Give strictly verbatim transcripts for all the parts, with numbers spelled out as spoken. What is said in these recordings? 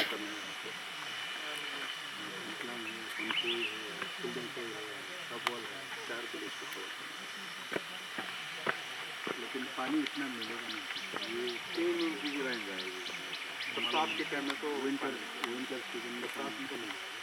कमी है। मतलब है, उनको ही है, फुलडंग को है, सबवाल है, चार पुलिस को कवर करना है। लेकिन पानी इतना मिलेगा नहीं। ये तीन इंच की लाइन जाएगी। बरसात के टाइम में तो विंटर, पानी विंटर सीजन में बरसात में तो नहीं जाएगा।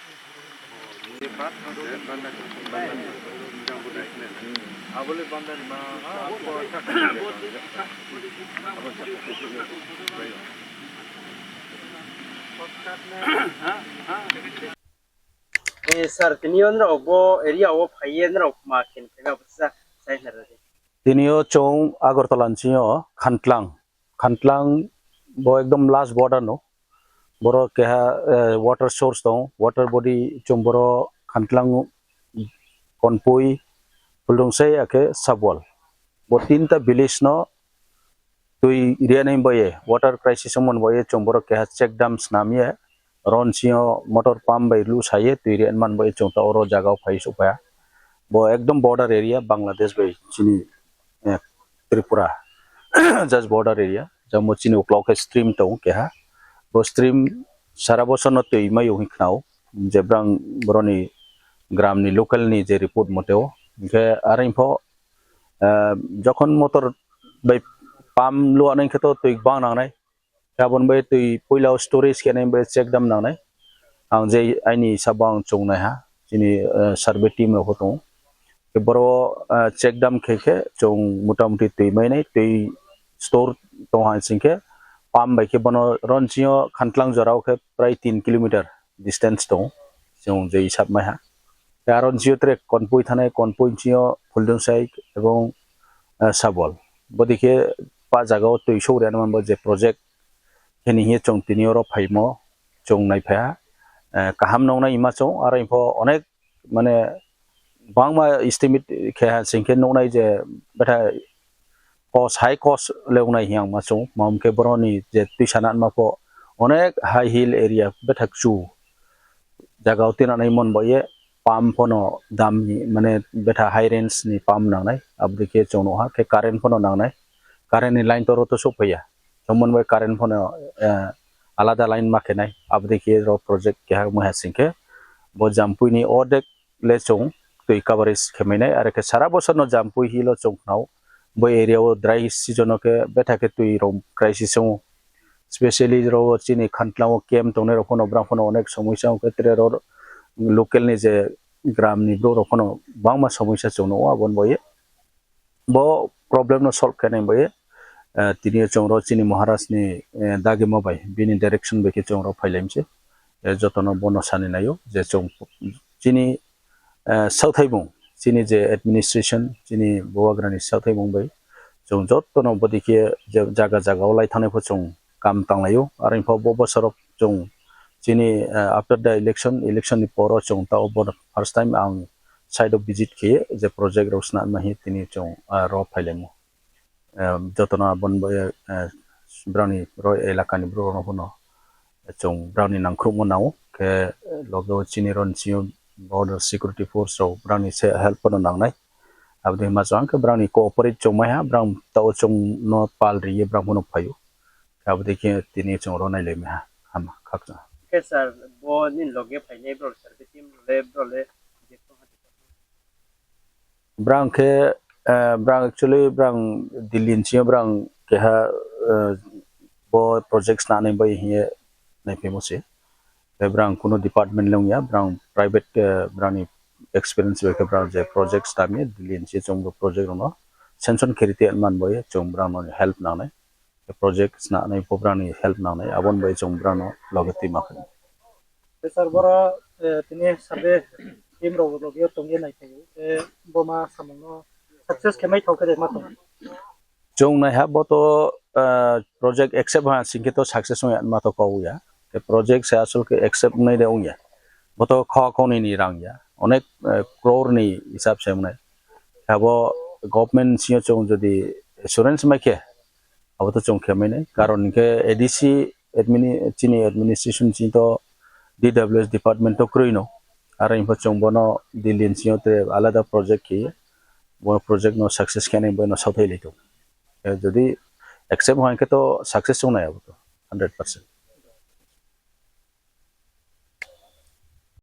Eh, sir, tini o norok bo area o phaiye norok ma khen phaiba bwsa sai hwnwi rwdi. Tini o chwng Agartala ni simi o Khantlang, Khantlang bo ekdom last border no. Boro keha, eh, water source tong, water body chwng boro Khantlang, Konpui, Phuldungsei akhe Sabwal. Bo tinta village no twi rianai boye, water crisis wngmani boye chwng boro keha check dam snamye, ron sio motor pump bai lu saye twi rianmani boye chwng ta oro jaga o phai sukpha. Bo ekdom border area Bangladesh bai chini, eh, Tripura, just border area. Jamo chini uklok khe stream tongo keha. Bo stream sara bosor no twi mayo hwnwi khnao. Je brang boroni gram ni local ni je report mote o. Hinkhe aro info, ah, jokhon motor bai pump luanai khe to twi bang nangnai. Aboni bai twi puila o storage khe nai bai check dam nangnai. Ang je aini sabo ang chungnai ha. Chini, ah, survey team rok tongo. Khe boro, ah, check dam khe khe chwng motamuti twi mainai, twi store tong hai sing khe pump bai khe bono ron sio Khantlang jora o khe prai tin kilometer distance tong, chwng je hisab mai ha. Tei aro sio tre Konpui thanai, Konpui sio Phuldungsei ebong, ah, Sabwal. Bodi khe pa jaga o twi sogri anw manbo je project khe ni hiye chwng tini oro phaimo chwng nai pha ha. Eh, kaham nongnai ima chwng aro info onek mane bangma estimate khe ha sing khe nuknai je betha cost, high cost le wngnai hiya wngma chwng. Mam khe boroni je twi sana wngma pho onek high hill area betha chu jaga o tinanai mon bo ye pump phono dam ni mane betha high range ni pump nangnai aboni khe chwng nukha khe current phono nangnai, current ni line to oro to sokphaiya. Chwng mon bai current phono, eh, alada line ma khenai aboni khe oro project keha wngma ha sing khe bo Jampui ni ordek le chwng twi coverage khe mainai, aro khe sara bosor no Jampui hill o chwng khnao. Bo area o dry season o khe betha khe twi rok crisis wngo, specially ro chini Khantlang o camp tongnai rok phano brang phano onek somosya wngo khe tre ro local ni je gram ni borok rok phano bangma somosya chwng nukgo aboni bo ye. Bo problem no solve khe nai bai, eh, tini chwng ro chini Maharaj ni, eh, dagima bai bini direction bai khe chwng ro phai lai mse. Eh, joto no bono sani naio je chwng chini, eh, sauthaimung chini je administration chini bubagra ni sauthaimung bai chwng joto no bodi khe je jaga jaga o lai thangnai pho chwng kam tang laio. Aro info bo bosoro chwng chini, eh, after the election, election ni poro chwng ta o bono first time ang site o visit khe je project rok swnam ma hi tini chwng, ah, ro phailaimo. Em, jotono aboni bo, eh, brani ro elakani borok rok no chwng brani nangkhrukma nango khe loge o chini ro ni simi border security force rok brani se help no nangnai. Aboni ma chwng khe brani cooperate chwng mai ha, brang tao chwng no pal riye brang phano phaio. Aboni khe tini chwng ro nai lai mai ha, hama khakchang. Khe sir, bo nini loge phainai bro, sir, be team le bro le. Brang khe, eh, brang actually brang Delhi ni simi brang keha, eh, bo project snani bai hiye nai phimo se. Tei brang kuno department le wngya, brang private, eh, brang ni experience bai khe brang je project snami Delhi ni simi chwng bo project rok no sanction khe rite man bai chwng brang no help nangnai. Project swnamnai pho brani help nangnai, aboni bai chwng brano loge twi ma khainai. Tei sir, boro, eh, tini survey team rok loge tongwi nai phai, tei bo ma samungno success khe mai thok khe de ma tong. Chwng nai ha bo to, eh, project accept ha sing khe to success wngya ma to kok ya. Tei project se asol khe accept wngnai de wngya. Bo to kha koni ni rang ya. Onek, eh, crore ni hisab se wngnai. Abo government sio chwng jodi assurance mai khe, abo to chwng khe mai nai. Karon hinkhe A D C admini-, chini administration chini to D W S department to kwrwi no. Aro info chwng bono Delhi ni sio te alada project khe, bo project no success khe nai bono sauthai lai to. Eh, jodi accept hoi khe to success wngnai abo to hundred percent.